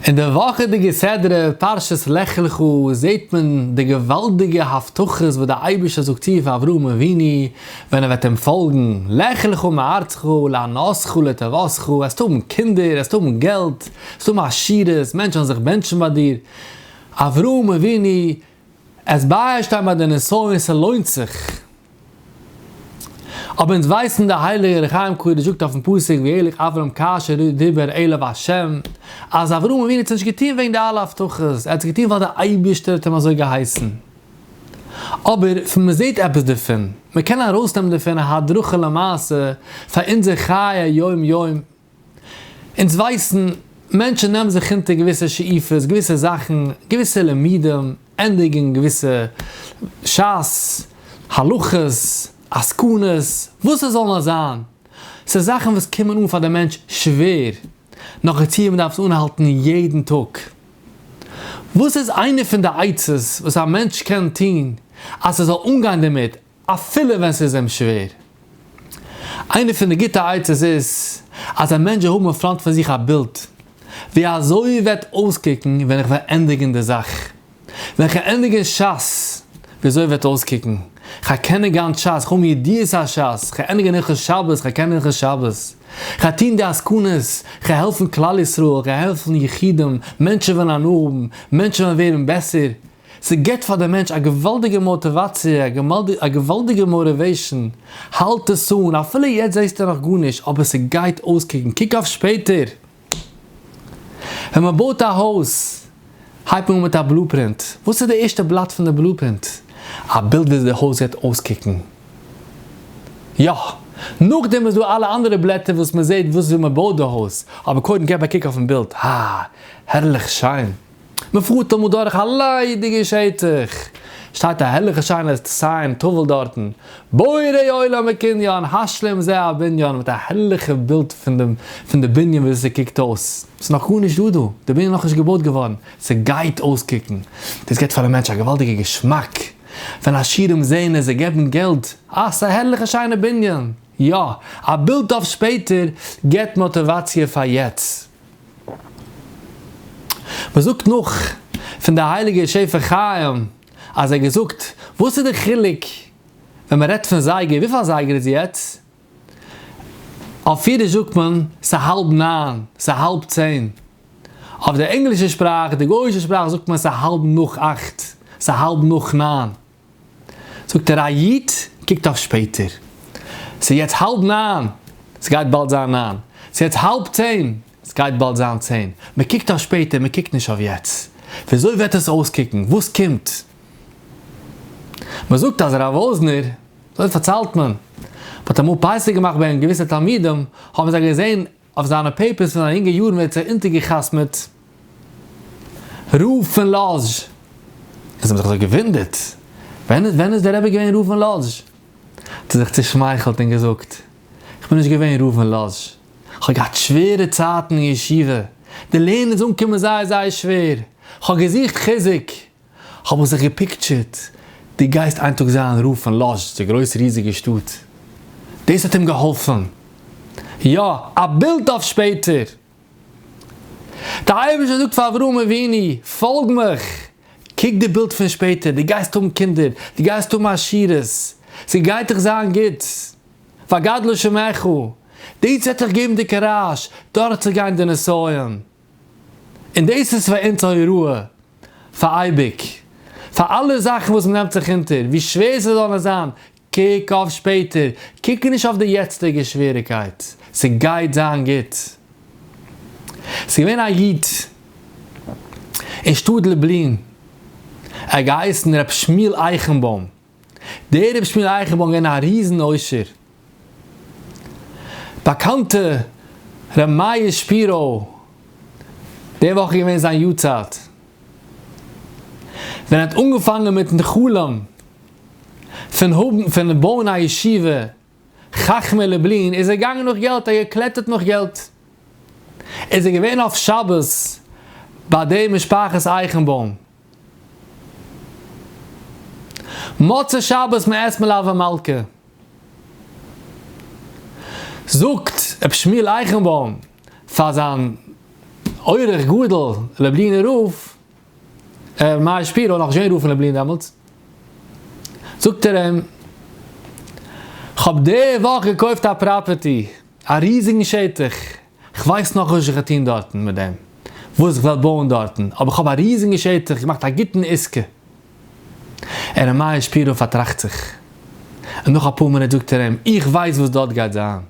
אין די וואכעדיגע סדרה פרשת לך לך זעט מען די געוואלדיגע הבטחות וואס דער אייבערשטער זאגט צו פאר אברהם אבינו ווען ער וועט אים פאלגן, לך לך מארצך להנאתך לטובתך, וועסט האבן קינדער, וועסט האבן געלט, וועסט האבן עשירות, מענטשן וועלן זיך בענטשן ביי דיר. אברהם אבינו, עס ביישטיין ביי די נסיון, ס'לוינט זיך. אבער אונז ווייסן די הייליגע אור החיים הקדוש זאגט אויפן פסוק וילך אברם כאשר דיבר אליו ה' אז אברהם אבינו האט עס נישט געטון וועגן די אלע הבטחות, ער האט עס געטון ווייל דער אייבערשטער האט אים אזוי געהייסן. אבער פון מען זעט עפעס דערפון, מען קען ארויסנעמען דערפון א הדרכה למעשה פאר אונזער חיי היום יום. אונז ווייסן, מענטשן נעמען זיך אונטער געוויסע שאיפות, געוויסע זאכן, געוויסע לימודים, ענדיגן געוויסע שס, הלכות, עסקנות, וואס עס זאל נאר זיין. ס'איז זאכן וואס קומען אן פאר די מענטש שווער, נאכדערצו ווען מ'דארף עס אנהאלטן יעדן טאג. וואס איז איינע פון די עצות וואס א מענטש קען טון אז ער זאל אנגיין דערמיט אפילו ווען ס'איז אים שווער? איינע פון די גוטע עצות איז אז א מענטש זאל האבן אין front פון זיך א בילד ווי אזוי וועט אויסקוקן ווען איך וועל ענדיגן די זאך, ווען איך וועל ענדיגן שס, ווי אזוי וועט אויסקוקן, כ'גיי קענען גאנץ שס, כ'האב ידיעות השס, כ'גיי ענדיגן הלכות שבת, כ'גיי קענען הלכות שבת, כ'גיי טון די עסקנות, כ'גיי העלפן כלל ישראל, כ'גיי העלפן יחידים, מענטשן וועלן הנאה האבן, מענטשן וועלן ווערן בעסער, ס'געבט פאר די מענטש א געוואלדיגע מאטיוואציע, א געוואלדיגע motivation, האלט עס אן, אפילו יעצט זעסטו נאך גארנישט, אבער ס'גייט אויסקוקן, קוק אויף שפעטער. ווען מען בויט א הויז, הייבט מען אן מיט א blueprint, וואס איז די ערשטע בלאט פון די blueprint? א בילד וויאזוי די הויז גייט אויסקוקן. יא, נאכדעם איז דא אלע אנדערע בלעטער וואס מען זעט וואס ווי מען בויט די הויז, אבער קודם געב א קוק אויפן בילד, הא, הערליך שיין. מען פארט אמאל דורך א ליידיגע שטח, שטייט א הערליכע שיינע sign טאוועל דארטן, בורא עולם וקניין השלם זה הבנין, מיט א הערליכע בילד פון די פון די בנין ווי ס'קוקט אויס, ס'איז נאך גארנישט דא דא, די בנין איז נאכנישט געבויט געווארן, ס'גייט אויסקוקן, דאס געבט פאר א מענטש א געוואלדיגע געשמאק, ווען עשירים זעהן עס, זיי געבן געלט, אה ס'איז א הערליכע שיינע בנין, יא, א בילד אויף שפעטער געבט מאטיוואציע פאר יעצט. מען זאגט נאך פון די הייליגע שפע חיים אז ער האט געזאגט, וואס איז די חילוק ווען מען רעדט פון זייגער, וויפיל אזייגער איז יעצט? אויף אידיש זאגט מען ס'איז האלב ניין, ס'איז האלב צען. אויף די ענגלישע שפראך, די גוי'אישע שפראך זאגט מען ס'איז האלב נאך אכט, ס'איז האלב נאך ניין. זאגט ער א איד קוקט אויף שפעטער, ס'איז יעצט האלב ניין, ס'גייט באלד זיין ניין, ס'איז יעצט האלב צען, ס'גייט באלד זיין צען, מען קוקט אויף שפעטער, מען קוקט נישט אויף יעצט, וויאזוי וועט עס אויסקוקן, וואס קומט? מען זאגט אז הרב וואזנער, אזוי פארציילט מען, מען האט אמאל פסח געמאכט ביי אים געוויסע תלמידים, האבן זיי געזען אויף זיינע papers פון זיינע יונגע יארן ווערט זיי אונטערגעחתמעט רב פון לאזש, און זיי האבן זיך אזוי געוואונדערט, ווען ווען איז דער רבי געווען רב פון לאזש? האט ער זיך צושמייכלט און געזאגט, איך בין נישט געווען רב פון לאזש, איך האב געהאט שווערע צייטן אין ישיבה, די לערנען איז אנגעקומען זייער זייער שווער, איך האב געזוכט חיזוק, האב איך זיך געפיקטשערט, דו גייסט איין טאג זיין רב פון לאזש, די גרויסע ריזיגע שטאט. דאס האט אים געהאלפן. יא, א בילד אויף שפעטער. דער אייבערשטער זאגט פאר אברהם אבינו, פאלג מיך, קוק די בילד פון שפעטער, דו גייסט האבן קינדער, דו גייסט האבן עשירות, ס'גייט דיך זיין גוט, ואגדלה שמך, דאס וועט דיך געבן די courage דורכצוגיין די נסיון. און דאס איז פאר אונז א הוראה פאר אייביג, פאר אלע זאכן וואס מ'נעמט זיך אונטער, ווי שווער ס'זאל נאר זיין, קוק אויף שפעטער, קוק נישט אויף די יעצטיגע שוועריקייט, ס'גייט זיין גוט. ס'איז געווען א איד אין שטאט לובלין, ער האט געהייסן ר' שמואל אייכנבוים, דער ר' שמואל אייכנבוים געווען א ריזן עושר, באקאנטע ר' מאיר שפירא, די וואך איז געווען זיין יארצייט, ווען ער האט אנגעפאנגען מיטן חלום פון האבן פון בויען א ישיבה חכמי לובלין איז ער געגאנגען נאך געלט, ער האט געקלעטערט נאך געלט, איז ער געווען אויף שבת ביי די משפחת אייכנבוים, מוצאי שבת מען עסט מלוה מלכה, זאגט רבי שמואל אייכנבוים פאר זיין. אורח גדול, לובלינער רב, ר' מאיר שפירא, נאך נישט געווען רב פון לובלין דעמאלטס, זאגט ער אים, כ'האב די וואך געקויפט א property, א ריזיגן שטח, כ'ווייס נאך נישט וואס איך וועל טון דארטן מיט דעם, וואס איך וועל בויען דארטן, אבער כ'האב א ריזיגן שטח, געמאכט א גוטן עסקה. און ר' מאיר שפירא פארטראכט זיך, און נאך אפאר מינוט זאגט ער אים, איך ווייס וואס דארט גייט זיין.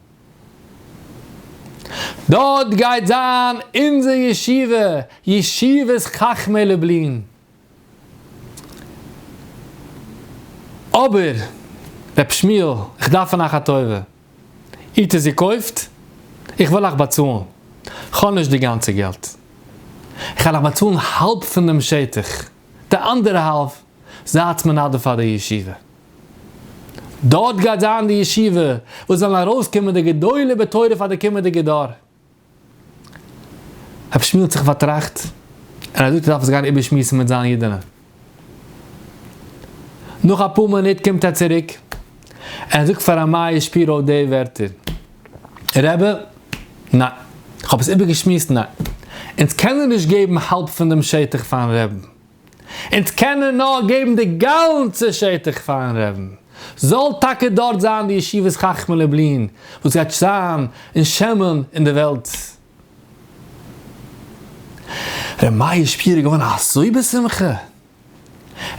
דארט גייט זיין אונזער ישיבה, ישיבת חכמי לובלין. אבער, ר' שמואל, איך דארף פון אייך א טובה. איר האט עס געקויפט, איך וויל אייך באצאלן. כ'האב נישט די גאנצע געלט. איך וועל אייך באצאלן האלב פון דעם שטח, די אנדערע האלב זייטס מנדב פאר די ישיבה. דארט גייט זיין די ישיבה וואס וועלן ארויסקומען די גדולי בתורה פאר די קומענדיגע דור. רבי שמואל האט זיך פארטראכט און ער זאגט ער דארף עס גיין איבערשמועסן מיט זיין אידענע. נאך אפאר מינוט קומט ער צוריק און ער זאגט פאר ר' מאיר שפירא די ווערטער, רבי, ניין, איך האב עס איבערגעשמועסט, ניין, אונז קענען נישט געבן האלב פון דעם שטח פארן רעבן, אונז קענען נאר געבן די גאנצע שטח פארן רעבן, זאל טאקע דארט זיין די ישיבת חכמי לובלין וואס גייט זיין און שמ'ן אין די וועלט. ר' מאיר שפירא איז געווארן אזוי בשמחה,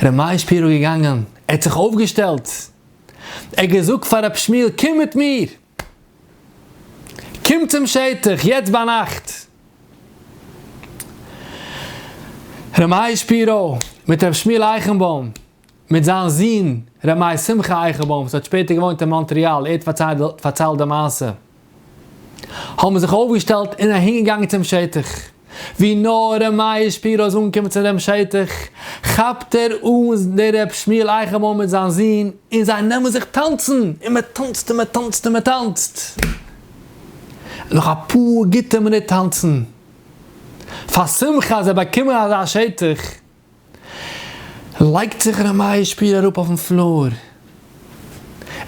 ר' מאיר שפירא איז געגאנגען, ער האט זיך אויפגעשטעלט, ער האט געזאגט פאר ר' שמואל קום מיט מיר, קום צום שטח יעצט ביינאכט. ר' מאיר שפירא מיט ר' שמואל אייכנבוים מיט זיין זון ר' מאיר שמחה אייכנבוים וואס האט שפעטער געוואוינט אין מאנטריאל, ער האט פארציילט די מעשה, האבן זיך אויפגעשטעלט און אהינגעגאנגען צום שטח. ווי נאר ר' מאיר שפירא איז אנגעקומען צו דעם שטח, כאפט ער אן דער ר' שמואל אייכנבוים מיט זיין זון און זיי נעמען זיך טאנצן, און מען טאנצט און מען טאנצט און מען טאנצט. נאך אפאר גוטע מינוט טאנצן, פאר שמחה אז זיי באקומען אזא שטח, לייגט זיך ר' מאיר שפירא אראפ אויפן floor,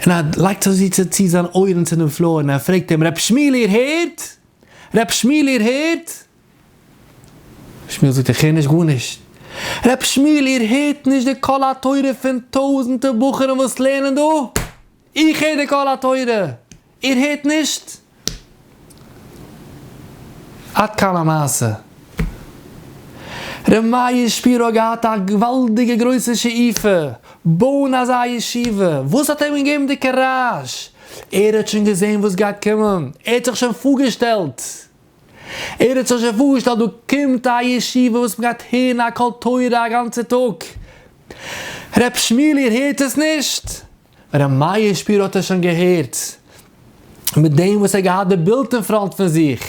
און ער לייגט אזוי צו צו זיין אויערן צו דעם floor, און ער פרעגט אים, ר' שמואל איר הערט? ר' שמואל איר הערט? ר' שמואל זאגט איך הער נישט גארנישט. ר' שמואל איר הערט נישט די קול התורה פון טויזענטער בחורים וואס לערנען דא? איך הער די קול התורה! איר הערט נישט? עד כאן המעשה. ר' מאיר שפירא האט געהאט א געוואלדיגע גרויסע שאיפה, בויען אזא ישיבה, וואס האט אים געגעבן די courage? ער האט שוין געזען וואס גייט קומען, ער האט זיך שוין פארגעשטעלט, ער האט זיך שוין פארגעשטעלט דא קומט א ישיבה וואס מען גייט הערן א קול תורה א גאנצע טאג. ר' שמואל איר הערט עס נישט? ר' מאיר שפירא האט עס שוין געהערט, מיט דעם וואס ער האט געהאט די בילד אין front פון זיך,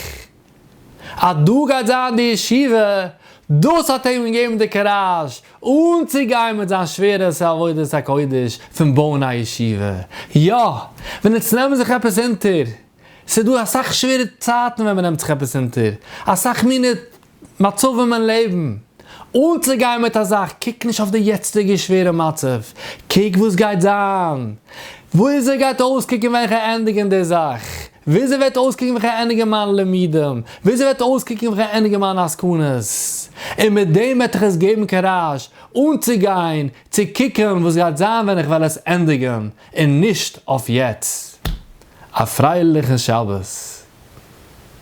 אז דא גייט זיין די ישיבה, דאס האט אים געגעבן די courage אנצוגיין מיט זיין שווערע עבודת הקודש פון בויען א ישיבה. יא, ווען אונז נעמען זיך עפעס אונטער, ס'איז דא אסאך שווערע צייטן ווען מ'נעמט זיך עפעס אונטער, אסאך מיני מצבים אין לעבן, אנצוגיין מיט א זאך, קוק נישט אויף די יעצטיגע שווערע מצב, קוק וואס גייט זיין, וויאזוי גייט אויסקוקן ווען איך וועל ענדיגן די זאך, וויאזוי וועט אויסקוקן ווען איך וועל ענדיגן מיינע לימודים, וויאזוי וועט אויסקוקן ווען איך וועל ענדיגן מיינע עסקנות, און מיט דעם וועט דיך עס געבן courage אנצוגיין, צו קוקן וואס גייט זיין ווען איך וועל עס ענדיגן, און נישט אויף יעצט. א פרייליכן שבת.